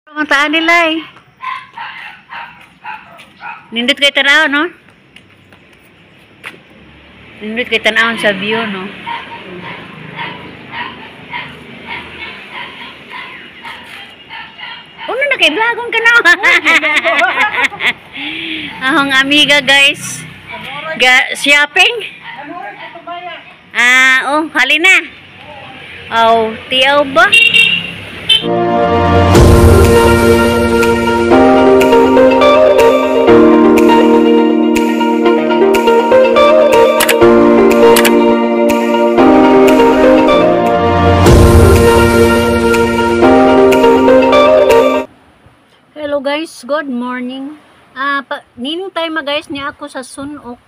Ang taan nila eh. Nindot kay tanaw, no? Nindot kay tanaw sa view, no? Uno na kay vlogon ka na. Ahong amiga, guys. Ga shopping? Ah, oh, halina. Oh, tiyaw ba? Hello guys, good morning. Nining time guys niya ako sa Sunok.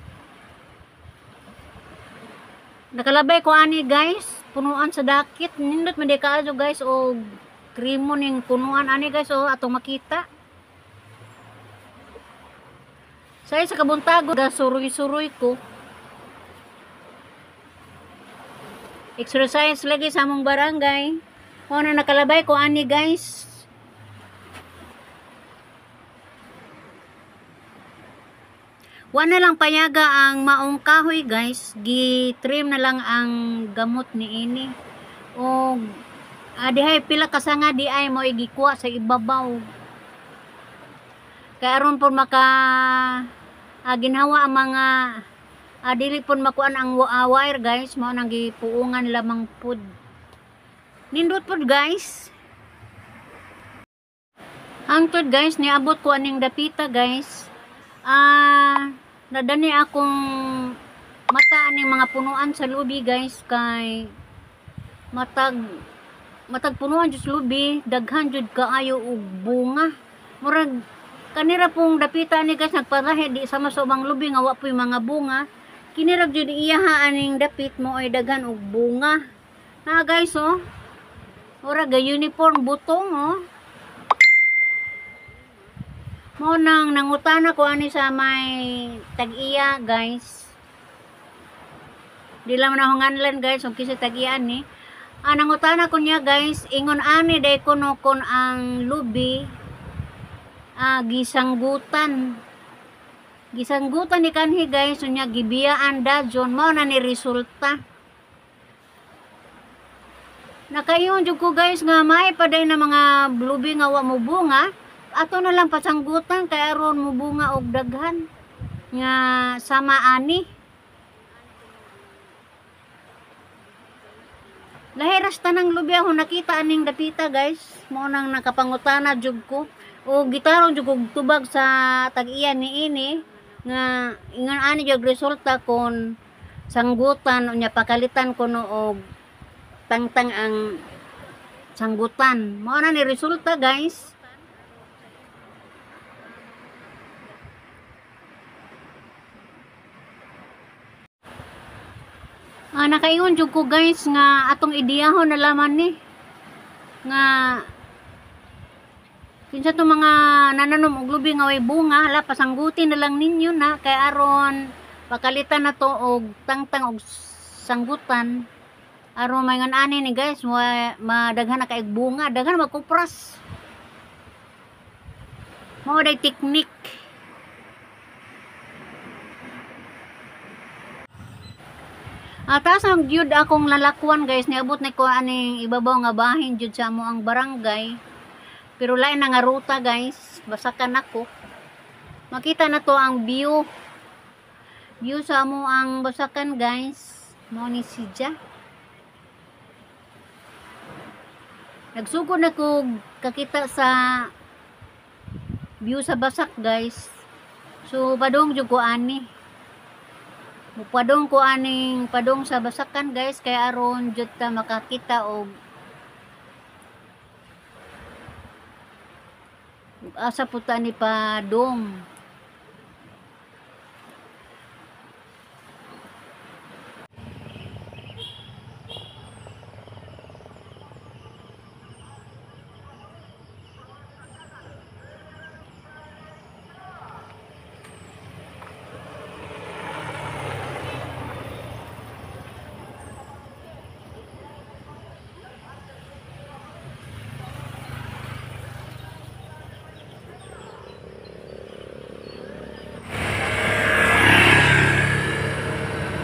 Nakalabay ko ani guys, punuan sa dakit. Nindot man di kaayo guys og krimo ning punuan ani guys oh, atong makita. Say sa kabuntago suruy-suruy ko. Exercise lagi sa among barangay. Mao na nakalabay ko ani guys. Wa na lang payaga ang maong kahoy guys, gi-trim na lang ang gamot ni ini. Og dihay pila ka sanga di ay mo gikuha sa ibabaw. Kay aron pud maka ginhawa ang mga dili pud makuan ang wire guys, mao nang gipuungan lamang pud. Nindot pud guys. Hangtod guys, niabot ko aning dapita guys. Nadani akong mata aning mga punuan sa lubi guys kay matag punuan jud sa lubi, daghan jud kaayo og bunga. Murag kanira pong dapita ani guys nagparahe di sama sa ubang lubi nga wa poy mga bunga. Kinira jud iyaha aning dapit mo ay daghan og bunga. Na guys oh. Murag uniform butong oh. Mo nang nangutana ko ani sa may tag-iya guys. Di lang na honganlan guys kung kinsa tag-iya ni. Nangutana ko niya guys, ingon ani day kuno kon ang lubi gisanggutan. Gisanggutan ni kanhi guys, unya gibiyaan dajon mao na ni resulta. Nakaingon jud ko guys nga may paday na mga lubi nga wa mo bunga. Ato na lang pasanggutan kay aron mobunga og daghan nga sama ani. Lahi ras tanang lubi ako nakita aning dapita guys. Mao nang nakapangutana jud ko o gitarong jud kog tubag sa tag-iya niini nga ingon ani jud resulta kon sanggutan unya pakalitan kuno og tangtang ang sanggutan. Mao na ni resulta guys. Nakaingon jud ko guys nga atong ideyahon na laman ni nga kinsa tong mga nananom og lubi nga way bunga, hala pasanggutin na lang ninyo na kay aron pakalitan na to og tangtang og sanggutan aron maingon ani ni guys madaghan na kay bunga, daghan magkupras. Mao day teknik. Taas ang jud akong lalakwan guys, niabot na ko aning ibabaw nga bahin jud sa amo ang barangay. Pero lain na nga ruta guys, basakan ako. Makita na to ang view. View sa amo ang basakan guys. Mao ni siya. Nagsugod na ko kakita sa view sa Basak guys. So padung jud ko ani. Padong ko aning padong sa basakan guys kay aron jud ta makakita og asa po ta ni padong.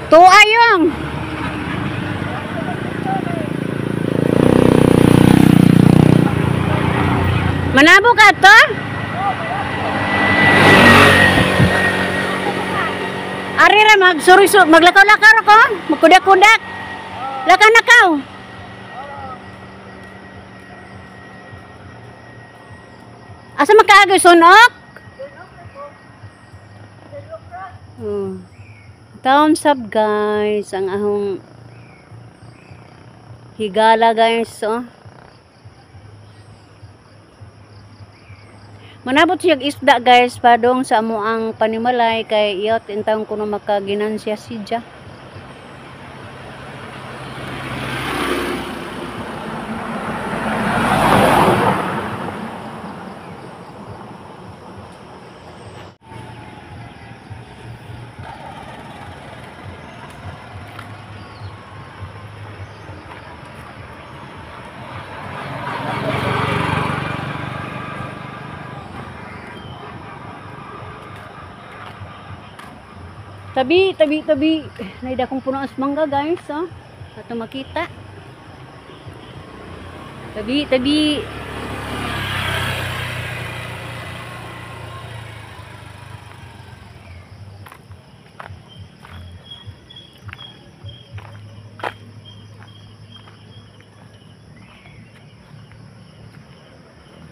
Tuayong. Manabo ka to? Ari ra mag sorry so, maglakaw-lakaw ra ko, magkudak-kudak. Lakaw na kaw. Asa makaagay sunok? Oh. Thumbs up guys, ang ahong higala guys, oh. Manabot siya isda guys padong sa amuang panimalay kay iyot intawon kuno makaginansya siya. Tabi, tabi, tabi. Naida kong puno ang mangga guys, oh. Ato makita. Tabi, tabi.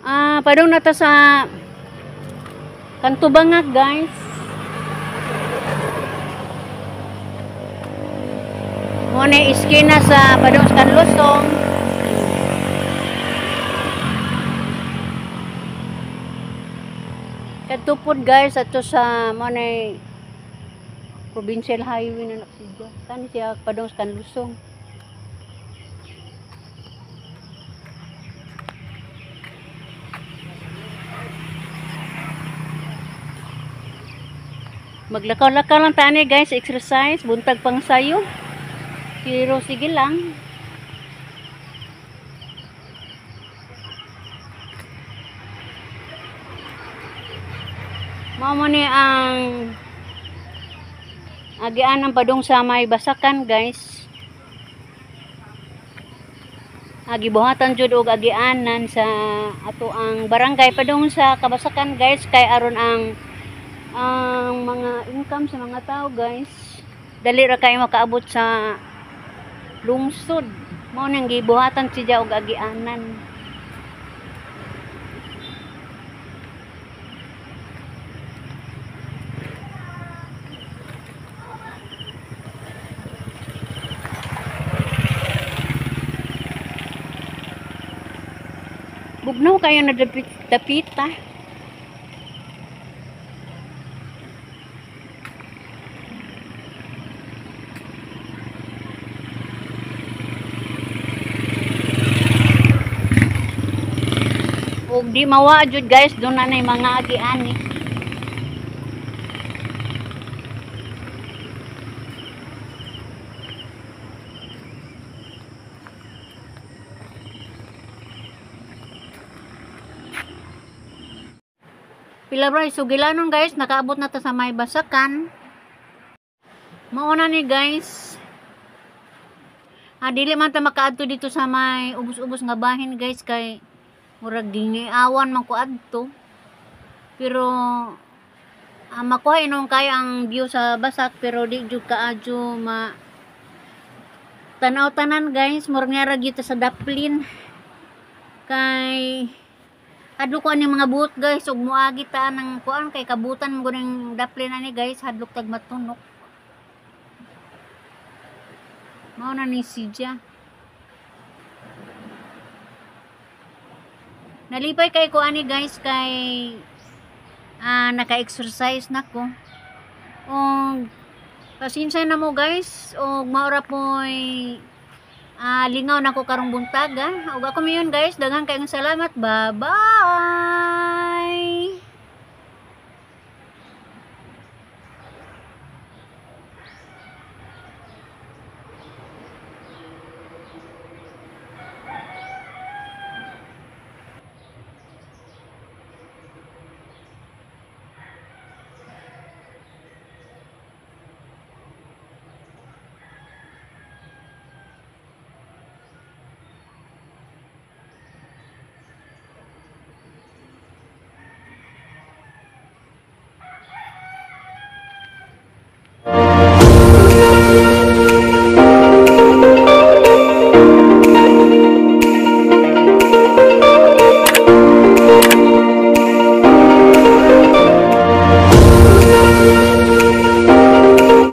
Ah, padung na ta sa Kantubangag guys. Muna iskina sa padung sa Kanlusong. Katupod guys ato sa muna provincial highway na naksidya. Kani siya padung sa Kanlusong. Maglakaw-lakaw lang tani guys, exercise, buntag pang sayo. Pero sige lang. Mao ni ang agian ng padung sa may basakan guys. Agibuhatan jud og agianan sa ato ang barangay padung sa Kabasakan guys kay aron ang mga income sa mga tao guys. Dali ra kay makaabot sa lungsod. Mao nang gibuhatan siya og agianan. Bugnaw kayo na dapita. Ug di mawa jud guys, doon na nay mga agian ni. Pila bro, sugilanon guys, nakaabot na ta sa may basakan. Mauna ni guys. Ah, dili man ta makaadto dito sa may ubos-ubos nga bahin guys kay murag gingiawan man ko adto. Pero makuha inon kay ang view sa basak pero di jud kaadyo ma tanaw tanan guys, murag nga ra gyud ta sa daplin. Kay hadlok ko ani mga buot guys ug moagi ta ng kuan kay kabutan mo ning daplin ani guys, hadlok tag matunok. Mao na ni siya. Nalipay kay ko ani guys kay naka-exercise na ko. Og pasensya na mo guys og maura po'y lingaw na ko karong buntaga. Og ako mayon guys, daghan kayong salamat. Bye-bye.